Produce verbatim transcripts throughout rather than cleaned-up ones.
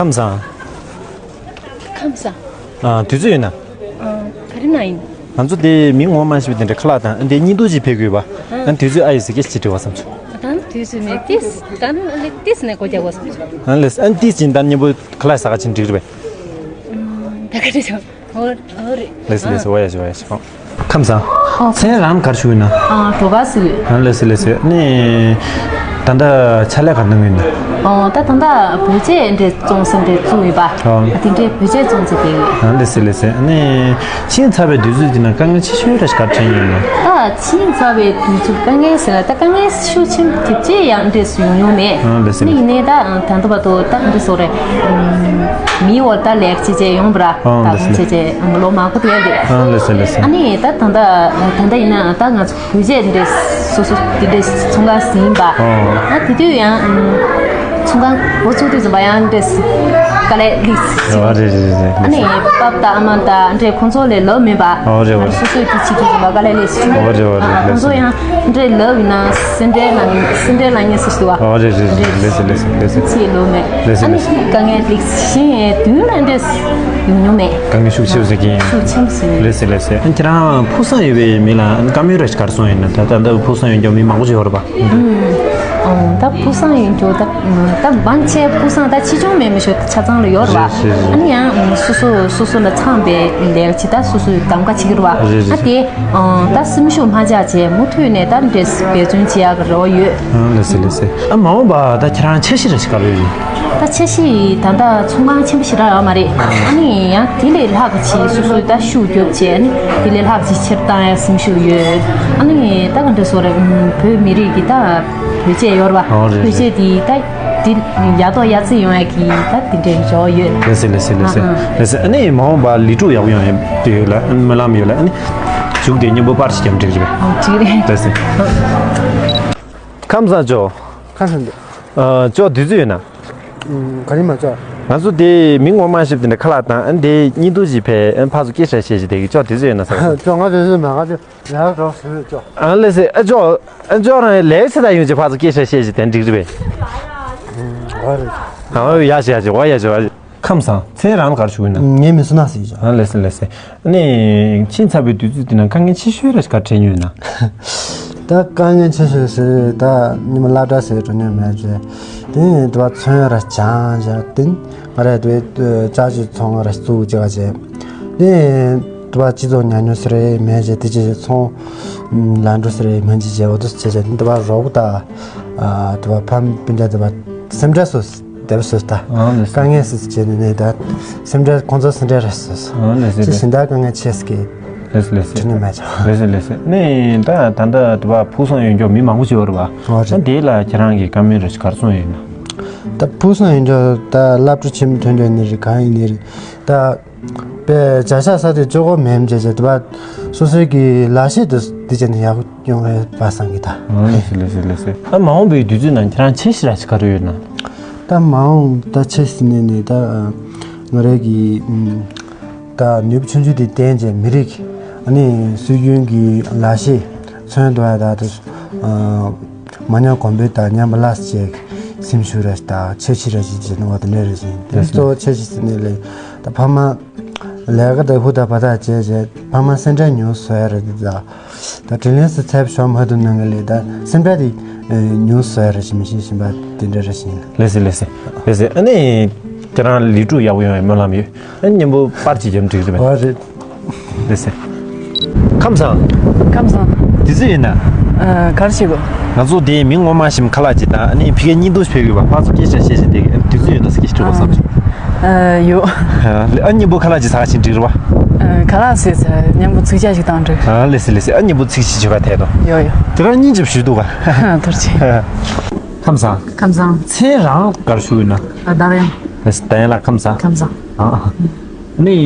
ཁམས་བཟང་། ཁམས་བཟང་། ཨ། དུས་ཚོད་ཡོད་ན། ཨ། ག་རེ་ན་ཡིན། ང་ཚོ་དེ་མི་ངོ་མ་ཤེས་པ་དེ་འདྲ་ཁ་ལག་དང་དེ་གཉིས་འདུག་ཅིག་ཕེབས་དགོས་པ། ཨ། ཨ། དུས་ཚོད་ཨ་ཡི་ཟེར་སྐད་ཆ་དྲི་བ་བསམ་བྱུང་། ད་དུས་ཚོད་མེད་ཏིས་ད་ལེ་ཏིས་ནས་གོ་རྒྱག་བ་བསམ་བྱུང་། ཨ་ལེ་ཨ་ཏིས་ཅིན་ད་མཉམ་པོ་ཁ་ལག་ཟ་ག་ཕྱིན་འགྲིག་རེད་པས། ད་ག་རེ་བྱུང་། ཨོ་ཨོ་རེད། ལེ་སི་ལེ་སི། ཨ། འོ་ཡ་ཞུ་འོ་ཡ་ཞུ། ཁམས་བཟང་། ཨོ། མཚན་རང་ག་རེ་ཞུ་ཡིན་ན། ཨ། གྲོ་ག་ཟེར་བས། ཨ། ལེ་སི་ལེ་སི། ནི། ད་ལྟ་ཕྱག་ལས་ག་རེ་གནང་གི་ཡིན་ན། ཨོ། ད་ད་ལྟ་བོད་ཆས་འདྲ་བཙོང་ས་འདྲ་བཙུགས་ཡོད་པ། ཨོ། ཨ། དེ་འདྲའི་བོད་ཆས་བཙོང་ཚེ་དེ་ཡོད། ཨ། ལེ་སི་ལེ་སི། ནི། ཕྱིན་ཚར་བའི་དུས་ཚོད་དེ་ན་དཀའ་ངལ་ཆེ་ཤོས་ར་ཞིག་ག་རེ་འཕྲད་ཡོད་ན། ད་ཕྱིན་ཚར་བའི་དུས་ཚོད་དཀའ་ངལ་ཟེར་ན་ད་དཀའ་ངལ་ཤུགས་ཆེན་པོ་དེ་ཅི་ཡང་འདྲ་སུ་ཡོང་མྱོང་མེད། ཨ། ལེ་སི་ནི་ལེ་སི། ཡིན་ནའི་ད་ད་ལྟ་བར་དུ་ད་འདྲ་སོ་རེད། མིའི་འོག་ད་ལས་བྱེད་བྱས་ཡོང་བ་ར། ཨ། ད་ལེ་སི་ལེ་སི། བྱས་བྱས་ལོ་མང་པོ་དེ་རེད། ཨ། ལེ་སི་ལེ་སི། ཨ་ནི་ད་ད་ད་ད་ད་ཡིན་ན་ད་ང་ཚོ་བོད་ཆས་འདྲ་སོ་སོ་དེ་འདྲ་ཚོང་ཁང་ཟིན་པ། ཨ། ཨ། དེ་དུས་ཡང་ཚོང་ཁང་འགོ་ཚུགས་དུས་ཙམ་པ་ཡང་འདྲ་དཀའ་ལས་སླེབས། ཨ། རེད་རེད་རེད། ཨ་ནི་པབ་དང་ཨ་མ་དང་འདྲ་ཁོང་ཚོ་ལས་ལབ་མེད་པ། ཨ། རེད་བ། སོ་སོའི་དུས་ཚིགས་དུས་ཙམ་པ་དཀའ་ལས་སླེབས། ཨ། རེད་བ་རེད། ཨ། ཁོང་ཚོ་ཡང་འདྲ་ལབ་ཡིན་ན་སེམས་ཁྲལ་ལ་སེམས་ཁྲལ་ལ་ཉེ་སུ་སུ་བ། ཨ། རེད་རེད་རེད། ལེ་སི་ལེ་སི་ལེ་སི། ཚིག་ལོ་མེད། ལེ་སི་ཨ་ནི་ལེ་སི། དཀའ་ངལ་སླེབས་ཤིང་དུས་ལ་འདྲ་ཡོང་མྱོང་མེད། དཀའ་ངལ་ཤུགས་ཆེ་བ་ཟེར་གྱིན། ཤུགས་ཆེན་པོ་ཟེར། ལེ་སི་ལེ་སི། ཁྱེད་རང་ཕུགས་བསམ་ཡོད་པའི་མི་ལ་བཀའ་མོལ་ར་ཞིག་ག་རེ་གསུང་ཡོད་ན། ད་ད་ལྟ་ཕུགས་བསམ་ཡོད་མཁན་མི་མང་པོ་ཞིག་ཡོད་རེད་པ། ཨུམ། ཨོ། ད་ཕུགས་བསམ་ཡོད་མཁན་ད་ད་མང་ཆེ་ཕུགས་བསམ་ད་ཆེ་ཆུང་མེད་མི་ཞིག་ཆ་ཚང་ལ་ཡོད་རེད་པ། རེད་རེད་རེད། ཨ་ནི་ཡང་སོ་སོ་སོ་སོ་ལ་འཚམས་པའི་ལས་ཀ་བྱེད་ད་སོ་སོའི་གདམ་ག་བྱེད་ཀྱི་རེད་པ། རེད་རེད། ཨ་དེ་ད་སེམས་ཤུགས་མ་ཆག་བྱས་མུ་མཐུད་ནས་ད་འདྲེས་འབད་བརྩོན་བྱེད་ཡག་གི་རེ་བ་ཡོད། ཨ། ལགས་སེ་ལགས་སེ། ཨ། མ་འོངས་པ་ད་ཁྱེད་རང་འཆར་གཞི་ར་ཞིག་ག་རེ་ཡོད། ད་འཆར་གཞི་ད་ལྟ་ཚོང་ཁང་ཆེན་པོ་ཞེ་དྲག་ཡོད་མ་རེད། ཨ་ནི་ཡང་དེ་ལས་ལྷག་གི་ཆེད་སོ་སོའི་ད་ཤུགས་རྒྱོབ་བྱས། ཨ་ནི་དེ་ལས་ལྷག་ཅིག་ཕྱིར་བཏང་ཡ་སེམས་ཤུགས་ཡོད། ཨ་ནི་ད་ག་འདྲ་སོ་རེད། བོད་མི་རིགས་ཀྱི་ད་བོད་ཆས་ཡོད་རེད་པ། ཨོ། རེད་བོད་ཆས་རེད། དེ་ད་དེ་ཡག་ཐོག་ཡག་བརྩེགས་ཡོང་ཡ་གི་ད་དེ་འདྲའི་རེ་བ་ཡོད། ལགས་སེ་ལགས་སེ་ལགས་སེ། ཨ་ཨ། ལགས་སེ། ཨ་ནི་མ་འོངས་པ་ལས་སྒྲུབ་ཡག་པོ་ཡོང་ཡ་དེ་ཡོད་ལ། ཨ་ནི་སྨོན་ལམ་ཡོད་ལ། ཨ་ནི་མཇུག་དེ་མཉམ་པོ་པར་ཞིག་བརྒྱབ་འགྲིག་རེད་པས། ཨོ། འགྲིག་རེད། ལགས་སེ། ཁམས་བཟང་ཅོ། ཁམས་བཟང་འདུག་ཨ། ཅོ་དུས་ཚོད་ཡོད་ན། ཨུམ། ག་རེ་མ་ཅོ། ང་ཚོ་དེ་མི་ངོ་མ་ཤེས་པ་དེ་འདྲ་ཁ་ལག་དང་ཨ་ནི་དེ་གཉིས་འདུག་ཅིག་ཕེབས། ཨ་ནི་ཕར་ཚུར་སྐད་ཆ་བཤད་ཅིག་དེ་གི་ཅོ་དུས་ཚོད་ཡོད་ན་ཟེར། ཅོ་ང་དུས་ཚོད་མ་ང་ཅོ་ལས་ཀ་འགྲོ་ཟེར་ཅོ། ཨ་ལགས་སེ། ཨ་ཅོ། ཨ་ཅོ་རང་ལས་ཚེ་ད་ཡོང་ཅིག་ཕར་ཚུར་སྐད་ཆ་བཤད་ཅིག་དེ་འགྲིག་རེད་པས། ཨུམ། ཨོ་རེད། ཨ་ཡ་ཞེ་ཡ་ཞེ་ཝ་ཡ་ཞེ་ཝ། ཁམས་བཟང་། མཚན་རང་ལ་ག་རེ་ཞུ་ཡིན་ན། ངའི་མིང་སུ་ན་ཟེར་ཡོད། ཨ་ལགས་སེ་ལགས་སེ། ཨ་ནི་ཕྱིན་ཚར་བའི་དུས་ཚོད་དེ་ན་དཀའ་ངལ་ཆེ་ཤོས་ར་ཞིག་ག་འཕྲད་མྱོང་ཡོད་ན། ད་དཀའ་ངལ་ཆེ་ཤོས་ཟེར་ད་ཉི་མ་སློབ་གྲྭ་ཟེར་འགྲོ་མྱོང་མེད་ཅེ། དེ་ནས་དུ་བ་ཚོན་ར་སྦྱང་བྱས་དེ་ནས་ང་ར་དུ་བའི་ལྕགས་ཀྱི་ཚོང་ར་བཙུགས་བྱས་པ་བྱས། དེ་ནས་དུ་བ་སྤྱི་ཚོགས་ཉམས་མྱོང་ཟེར་རེ་མེད་ཅེ། དེ་ཅེ་ཚོང་ལམ་འགྲོ་ཟེར་རེ་མེད་ཅེ་བྱས། འོ་དུ་བྱས་བྱས་དེ་དུ་བ་རོགས་པོ་ད་དུ་བ་ཕམ་སྤུན་ཀྱག་དུ་བ་སེམས་ཁྲལ་སོ། དེབ་སོ་ད། ཨང་། ལགས་སོ། དཀའ་ངལ་སི་བྱས་ནས་ནས་ད་སེམས་ཁྲལ་ཁོང་ཚོ་སེམས་ཁྲལ་རེད་སོ་སོ། ཨང་། ལགས་སོ། ཅི་ལགས་སོ། ཞིང་ད་དཀའ་ངལ་ཆེ་སྐད། ལགས་སོ་ལགས་སོ། དྲི་ནས་མ་ཆོག་ལགས་སོ་ལགས་སོ། ནས་ད་ད་ལྟ་དུ་བ་ཕུགས་བསམ་ཡོད་མཁན་མི་མང་པོ་ཅིག་ཡོད་རེད་པ། ཨོ་རེད། ད་དེ་ལ་ཁྱེད་རང་གིས་བཀའ་མོལ་རེ་ཞིག་ག་རེ་གསུང་ཡོད་ན། ད་ཕུགས་བསམ་ཡོད་མཁན་ད་སློབ་གྲྭ་ཆེན་མོ་ཐོན་འདོད་ནི་རེད། གང་ཡིན་ནི་རེད། ད་པའི་བྱ་གཞག་ས་དེ་ཅོ་གོ་མེམ་བྱས་བྱས་དུ་བ་སོ་སོའི་གི་ལག་ཤེས་དུ་དེ་བྱས་ནས་ཡག་པོ་ཡོང་བའི་བསམ་གི་ད། ཨང་། ལགས་སོ་ལགས་སོ་ལགས་སོ། ཨ་མ་འོངས་པའི་དུས་ཚོད་ནང་ཁྱེད་རང་འཆར་གཞི་ར་ཞིག་ག་རེ་ཡོད་ན། ད་མ་འོངས་ད་འཆར་གཞི་ནས་ནས་ད་ང་རའི་གི་ད་ནུས་པ་ཆུང་ཆུང་དེ་བསྟན་བྱས་མི་རིགས་ཨ་ནི་སྲོལ་རྒྱུན་གྱི་ལག་ཤེས་ཚོན་དུ་བ་ད་དུ་མ་ཉམས་གོང་འཕེལ་དང་ཉམས་པ་སླར་གསོ་བྱེད་སེམས་ཤུགས་ར་ཞིག་དང་འཆར་གཞི་ར་ཞིག་བྱས་ནས་འོ་དེ་འདྲ་རེ་བཞིན་དེ་གཙོ་བོ་འཆར་གཞི་ཟེར་ནས་ལས་ད་ཕ་མ་ལས་ཀ་དང་ཧུར་ཐག་འབད་ཐག་བྱས་བྱས་ཕ་མ་སེམས་ཁྲལ་ཉུང་བཟོ་ཡ་ར་དེ་ད་ད་དྲིན་ལན་སུ་ཚབ་ཤོར་མ་ཐུབ་ནང་གི་ལས་ད་སེམས་ཁྲལ་དེ་ཉུང་བཟོ་ཡ་ར་ཞིག་མི་ཤེས་བཞིན་པ་དེ་འདྲ་ར་ཞིག་ཡིན། ལགས་སེ་ལགས་སེ་ལགས་སེ། ཨ་ནི་ཁྱེད་རང་ལས་སྒྲུབ་ཡག་པོ་ཡོང་བའི་སྨོན་ལམ་ཡོད། ཨ་ནི་མཉམ་པོ་པར་གཅིག་བརྒྱབ་འགྲིག་རེད་པས། ཨོ་རེད། ལགས་སེ། ཁམས་བཟང་། ཁམས་བཟང་། དུས་ཚོད་ཡིན་ན། ཨ། ག་རེ་བྱེད་དགོས། ང་ཚོ་དེ་མི་ངོ་མ་ཞིམ་ཁ་ལག་ཅིག་དང་ཨ་ནི་ཕ་གི་གཉིས་འདུག་ཕེབས་དགོས་པ་ཕར་ཚུར་སྐད་ཆ་བཤད་བཞིན་དེ་དུས་ཚོད་ཡོད་ན་སྐད་ཆ་དྲི་བ་བསམ་བྱུང་། ཨ། ཡོད། ཨ། མཉམ་པོ་ཁ་ལག་ཅིག་ཟ་ག་ཕྱིན་འགྲིག་རེད་པ། ཨ། ཁ་ལག་ཟས་ཚར་མཉམ་པོ་ཚིག་ཇ་ཞིག་བཏང་འགྲིག་ཨ། ལགས་སེ་ལགས་སེ། ཨ། མཉམ་པོ་ཚིག་ཞིག་བྱེད་པ་དེ་དང་། ཡོད་ཡོད། དེ་རང་གཉིས་ཀྱིས་ཞུས་འདུག་ག་ཐུགས་རྗེ་ཆེ། ཁམས་བཟང་། ཁམས་བཟང་། མཚན་རང་ག་རེ་ཞུ་ཡོད་ན། ཨ། ཟླ་བ་གཡང་། ལགས་སེ། ཟླ་གཡང་ལགས་ཁམས་བཟང་། ཁམས་བཟང་། ཨ། ནི་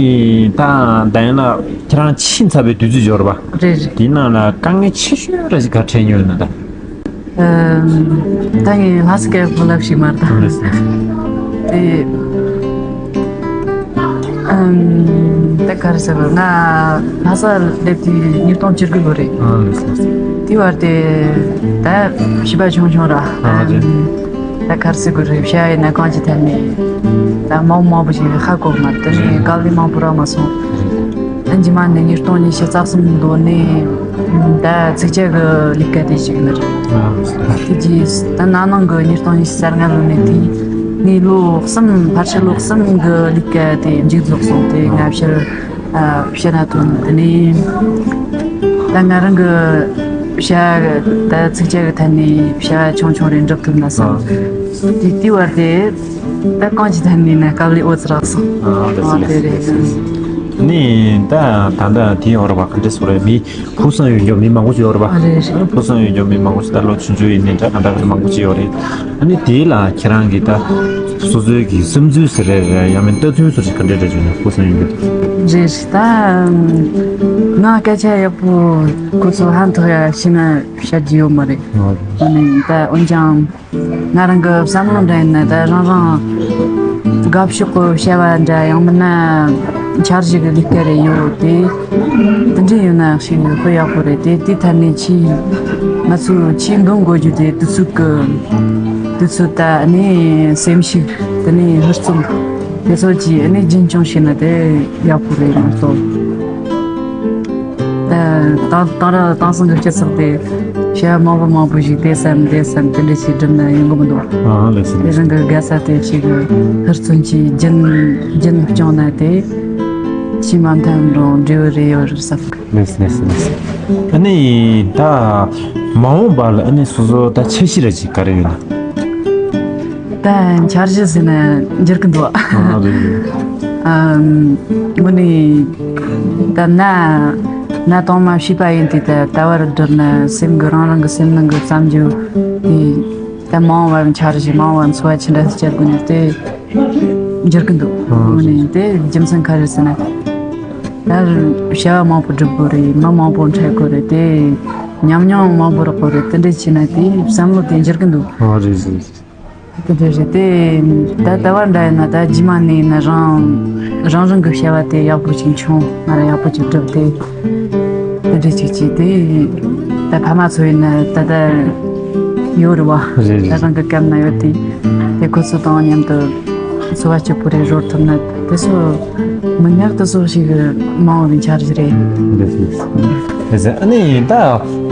ད་ཟླ་གཡང་ལགས་ཁྱེད་རང་ཕྱིན་ཚར་བའི་དུས་ཚོད་འབྱོར་བ། རེད་རེད། དེའི་ནང་ལ་དཀའ་ངལ་ཆེ་ཤོས་ར་ཞིག་ག་འཕྲད་མྱོང་ཡོད་ན་ད། ཨམ། ད་ངས་ལྷ་ས་སྐད་བུ་ལབ་ཞིག་མ་རེད་ད། ལགས་སེ། དེ། ཨམ། ད་ག་རེ་ཟེར་བ་ང་ལྷ་ས་སླེབས་དུས་ཉིས་སྟོང་བཅུ་དགུ་ལོ་རེད། ཨ། ལགས་སེ་ལགས་སེ། དེ་བར་དེ་ད་བྱིས་པ་ཆུང་ཆུང་ར། ཨ། རེད། ད་ག་རེ་ཟེར་དགོས་རེད་བཤད་ཡིན་ན་གང་ཅི་ཐད་ནས། ད་མང་མང་པོ་ཞིག་ཧ་གོ་མ་དེ་ནས་དཀའ་ལས་མང་པོ་རག་མ་སོང་། ཨ་རྗེས་མ་ནས་ཉིས་སྟོང་ཉི་ཤུ་རྩ་གསུམ་ལོ་ནས་ད་ཚིག་ཇ་གི་ལས་ཀ་དེ་ཞིག་ནི་རེད། དེ་རྗེས་ད་ན་ནིང་གི་ཉིས་སྟོང་ཉི་ཤུ་རྩ་ལྔ་ལོ་ནས་དེ་ངའི་ལོ་གསུམ་ཕལ་ཆེར་ལོ་གསུམ་གི་ལས་ཀ་དེ་མཇུག་རྫོགས་སོང་། དེ་སྔ་ཕྱིར་ཕྱི་ན་ཐོན། དེ་ནས་ད་ང་རང་གི་བྱ་ད་ཚིག་ཇ་གི་ཐད་ནས་བྱ་བ་ཆུང་ཆུང་རེ་འགྲུབ་ཐུབ་ན་བསམ། དེ་དེའི་བར་དེ་ད་གང་ཅི་ཐད་ནས་ན་དཀའ་ལས་ཨོ་ཙི་རག་སོང་། ཨ་དེ་ཨ་དེ་རེད། ནི་ད་ད་ལྟ་དེ་ཡོད་རེད་པ། ག་འདྲ་ཟེར་རེད། མི་ཕུགས་བསམ་ཡོད་མཁན་མི་མང་པོ་ཞིག་ཡོད་རེད་པ། ཨ་རེད་རེད། ཕུགས་བསམ་ཡོད་མཁན་མི་མང་པོ་ཞིག་ད་ལོ་ཆུང་ཆུང་ཡིན་ནའི་འདྲ་ག་འདྲ་ག་མང་པོ་ཞིག་ཡོད་རེད། ཨ་ནི་དེ་ལ་ཁྱེད་རང་གིས་ད་སོ་སོའི་གི་བསམ་ཚུལ་ཟེར་རེད་རེད། ཡང་མིན་ལྟ་ཚུལ་ཟེར་རེད། ག་འདྲ་འདྲ་བྱུང་ན་ཕུགས་བསམ་ཡོད་མཁན་དེ། རེད་རེད། ད་ང་སྐད་ཆ་ཡག་པོ་ཁོ་ཚོ་ཧན་ཐོག་ཡ་ཤི་ན་བཤད་རྒྱུ་ཡོད་མ་རེད། ཨ་ནི་ད་འོན་ཀྱང་། ང་རང་གི་བསམ་བློ་འདྲ་ཡིན་ན་ད་རང་རང་དགའ་ཕྱོགས་ཀྱི་བྱ་བ་འདྲ་ཡང་མིན་ན་འཆར་གཞི་གི་ལས་ཀ་རེ་ཡོད་དེ། དེ་འདྲ་ཡོད་ན་ཞིག་དཔེ་ཡག་པོ་རེད་དེ། དེ་ཐད་ནས་ཆེས་ང་ཚོས་ཆེས་འདོན་དགོས་རྒྱུ་དེ་དུས་ཚོད་ཀྱི་དུས་ཚོད་ད་ནས་སེམས་ཤུགས་དེ་ནས་ཧུར་བརྩོན་དེ་ཚོ་གྱིས་ནས་རྒྱུན་འཁྱོངས་བྱས་ན་དེ་ཡག་པོ་རེད་མ་གཏོགས། ད་དེང་དེང་རབས་དེང་སང་གི་སྤྱི་ཚོགས་དེ་བྱ་བ་མང་པོ་མང་པོ་ཞིག་དེ་བསམ་དེ་བསམ་དེ་འདྲ་ཞིག་བསྒྲུབ་ན་ཡོང་གི་མི་འདུག་ཨ་ལགས་སོ། དེ་རང་གི་དགའ་ས་དེ་ཞིག་ཧུར་བརྩོན་གྱིས་རྒྱུན་རྒྱུན་སྐྱོང་ན་དེ་ཕྱི་མ་མཐའ་འགྲོ་འབྲས་བུ་རེ་ཡོད་རེད་བསམ་གི། ལགས་སོ་ལགས་སོ་ལགས་སོ། ཨ་ནི་ད་མ་འོངས་པ་ལ་ཨ་ནི་སོ་སོ་ད་འཆར་གཞི་ར་ཅིག་ག་རེ་ཡོད་ན། ད་འཆར་གཞི་ཟེར་ན་འགྱུར་གི་འདུག་ཨ་རེད། ཨམ། དངོས་གནས་ད་ན་ན་དང་མ་ཤེས་པ་ཡིན་དུས་ད་ལྟ་བར་བསྒྲུབས་ན་སེམས་ཀྱི་རང་རང་གི་སེམས་ནང་གི་བསམ་རྒྱུ་དེ་ད་མ་འོངས་པར་འཆར་གཞི་མ་འོངས་པར་འཚོ་བ་ཅི་འདྲ་སྐྱེལ་དགོས་ནས་དེ་འགྱུར་གི་འདུག་ཨ་དངོས་གནས་དེ་རྒྱུ་མཚན་ག་རེ་ཟེར་ན། ད་བྱ་བ་མང་པོ་སྒྲུབ་དགོས་རེད། མི་མང་པོ་འཕྲད་དགོས་རེད་དེ། ཉམས་མྱོང་མང་པོ་རག་དགོས་རེད། དེ་འདྲ་བྱས་ན་དེ་བསམ་བློ་དེ་འགྱུར་གི་འདུག་ཨ་རེད་རེད། དེ་འདྲ་རེད་དེ། ད་ལྟ་བ་འདྲ་ཡིན་ན་ད་རྗེས་མ་ནས་ཡིན་ན་རང་རང་རང་གི་བྱ་བ་དེ་ཡག་པོ་ཅིག་བྱུང་ང་རང་ཡག་པོ་ཅིག་བསྒྲུབས་ཏེ། དེ་འདྲ་ཅིག་བྱས་ཏེ། ད་ཕ་མ་ཚོ་ཡིན་ན་ད་ལྟ་ཡོད་རེད་བ། རེད་རེད། ད་རང་གི་སྐབས་ན་ཡོད་དེ། དེ་ཁོ་ཚོ་དང་མཉམ་དུ་འཚོ་བ་སྐྱིད་པོ་རེ་རོལ་ཐུབ་ན་དེ་ཚོ་མི་ཉག་དེ་ཚོ་ཞིག་མ་འོངས་པའི་འཆར་གཞི་རེད། རེད་རེད། རེད་ཟེར། ཨ་ནི་ད་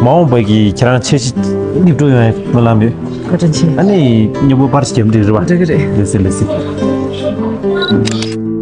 མ་འོངས་པ་གི་ཁྱེད་རང་འཆར་གཞི་སླེབས་འགྲོ་ཡོང་ཡ་སྨོན་ལམ་ཡོད། བཀའ་དྲིན་ཆེ། ཨ་ནི་མཉམ་པོ་པར་ཞིག་རྒྱབ་འགྲིག་རེད་བ། འགྲིག་གི་རེད། ལགས་སེ་ལགས་སེ།